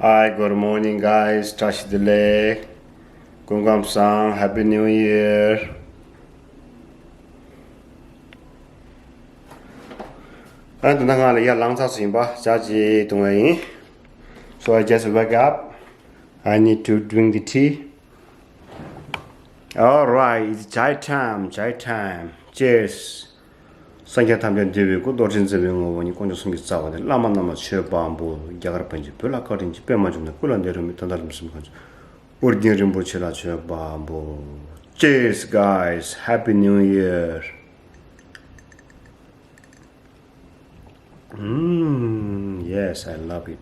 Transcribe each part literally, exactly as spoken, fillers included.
Hi, good morning, guys. བཀྲ་ཤིས་བདེ་ལེགས། སྐུ་ཁམས་བཟང་། Happy New Year. ཨ་ད་ང་ལ་ཡར་ལངས་ཚར་ཟིན་པ་ཇ་ཅིག་འཐུང་བ་ཡིན། So I just wake up. I need to drink the tea. All right, it's chai time, chai time. Cheers. སངས་རྒྱས་ཐམས་ཅད་འདུས་པའི་སྐུ། རྡོ་རྗེ་འཛིན་པའི་ངོ་བོ་ཉིད། དཀོན་མཆོག་གསུམ་གྱི་རྩ་བ་ནི། བླ་མ་རྣམས་ལ་མཆོད་པ་འབུལ། རྒྱ་གར་པཎ་ཆེན་བོད་ལ་བཀའ་དྲིན་ཆེ། པདྨ་འབྱུང་གནས་སྐུ་ལ་འདི་རུ་མེད། ད་ལྟ་རིམ་གསུམ་གང་བྱུང་། ཨོ་རྒྱན་རིན་པོ་ཆེ་ལ་མཆོད་པ་འབུལ། Cheers, guys. Happy New Year. Mm, yes, I love it.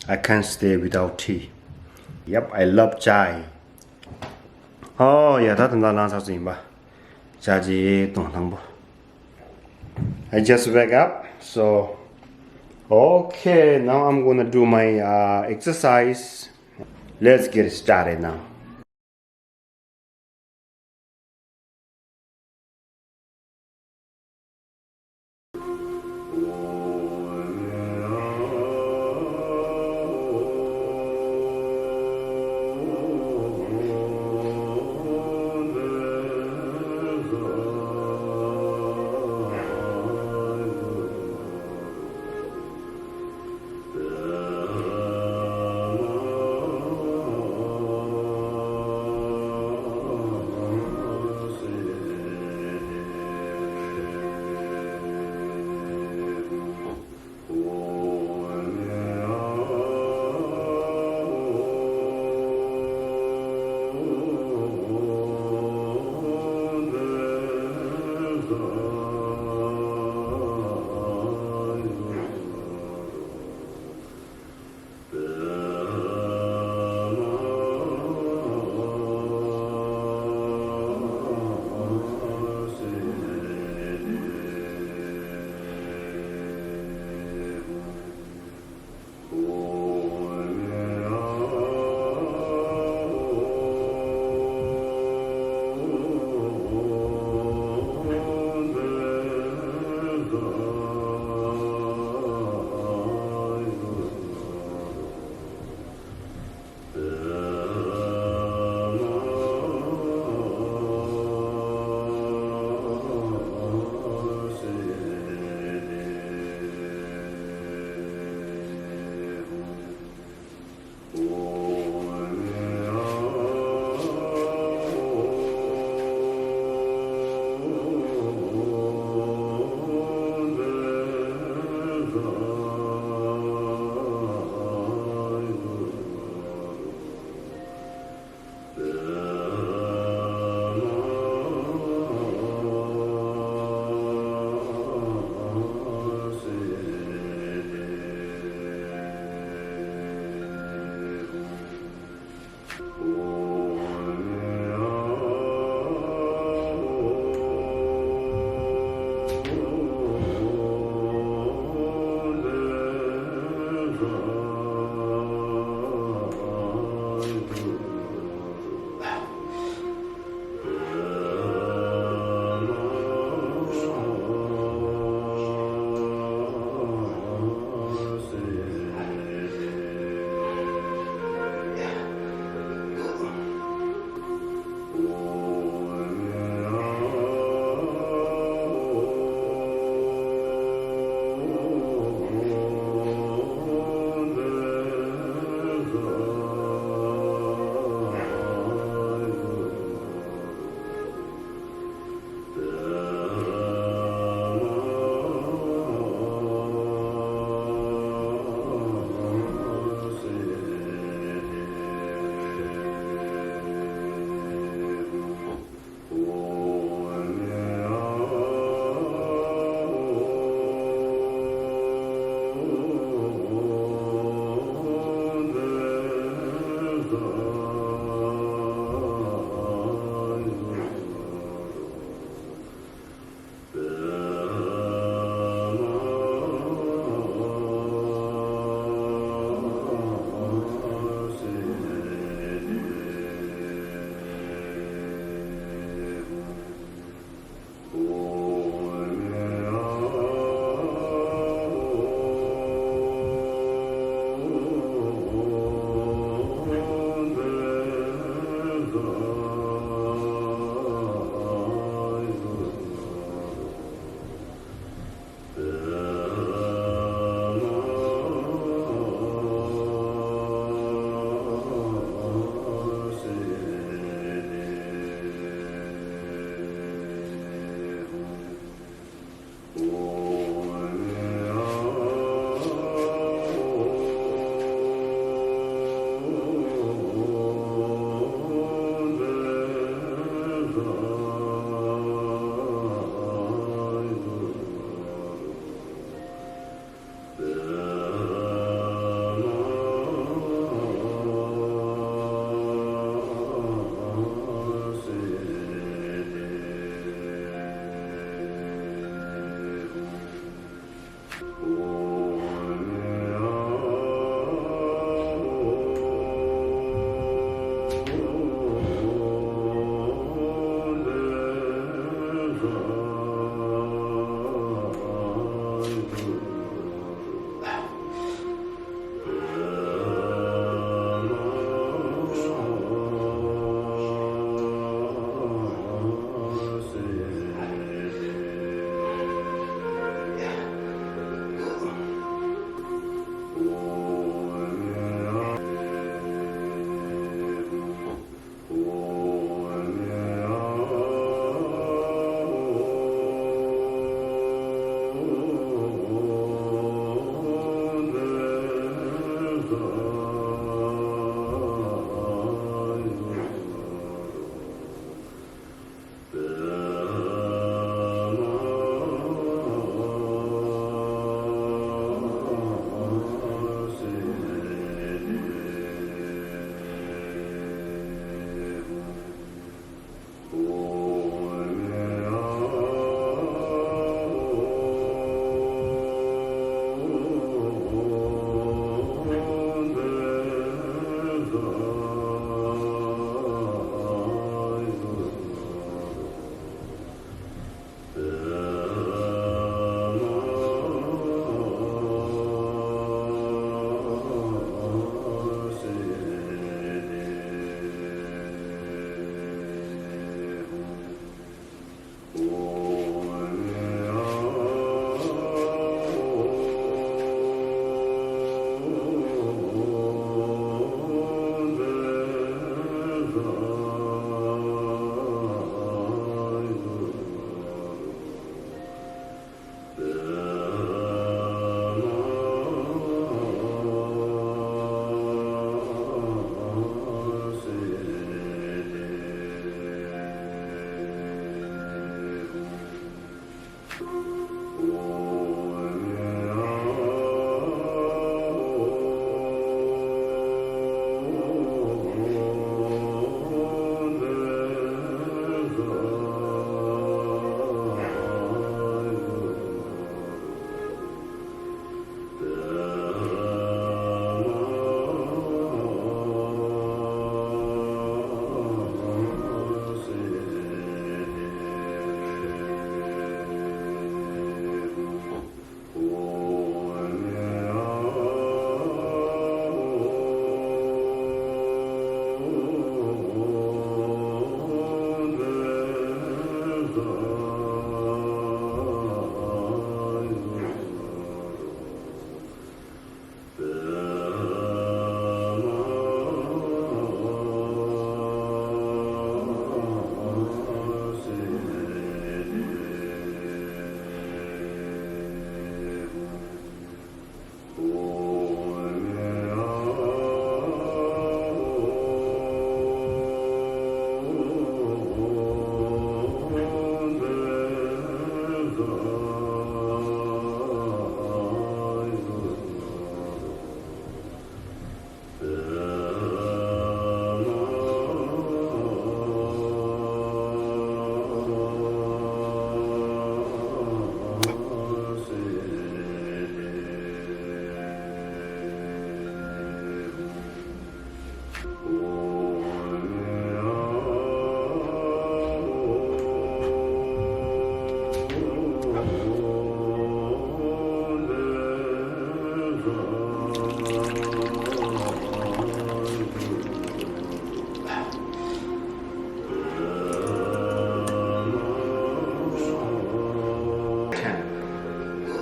I can't stay without tea. Yep, I love chai. Oh, yeah, ད་ད་ལྟ་ལངས་ཚར་ཡིན་པ། ཇ་ཅིག་འཐུང་དང་པོ། I just wake up, so okay, now I'm gonna do my uh, exercise. Let's get started now.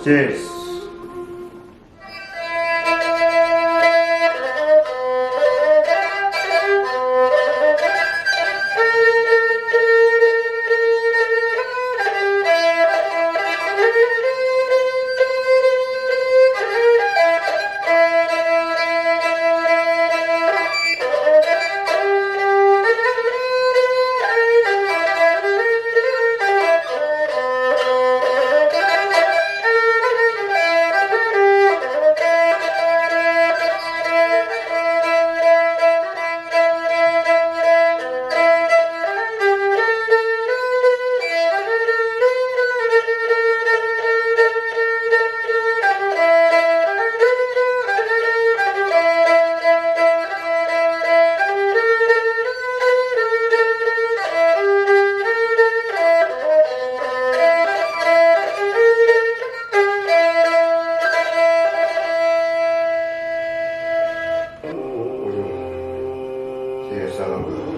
ཅེས། ཞེས་བྱ་བ།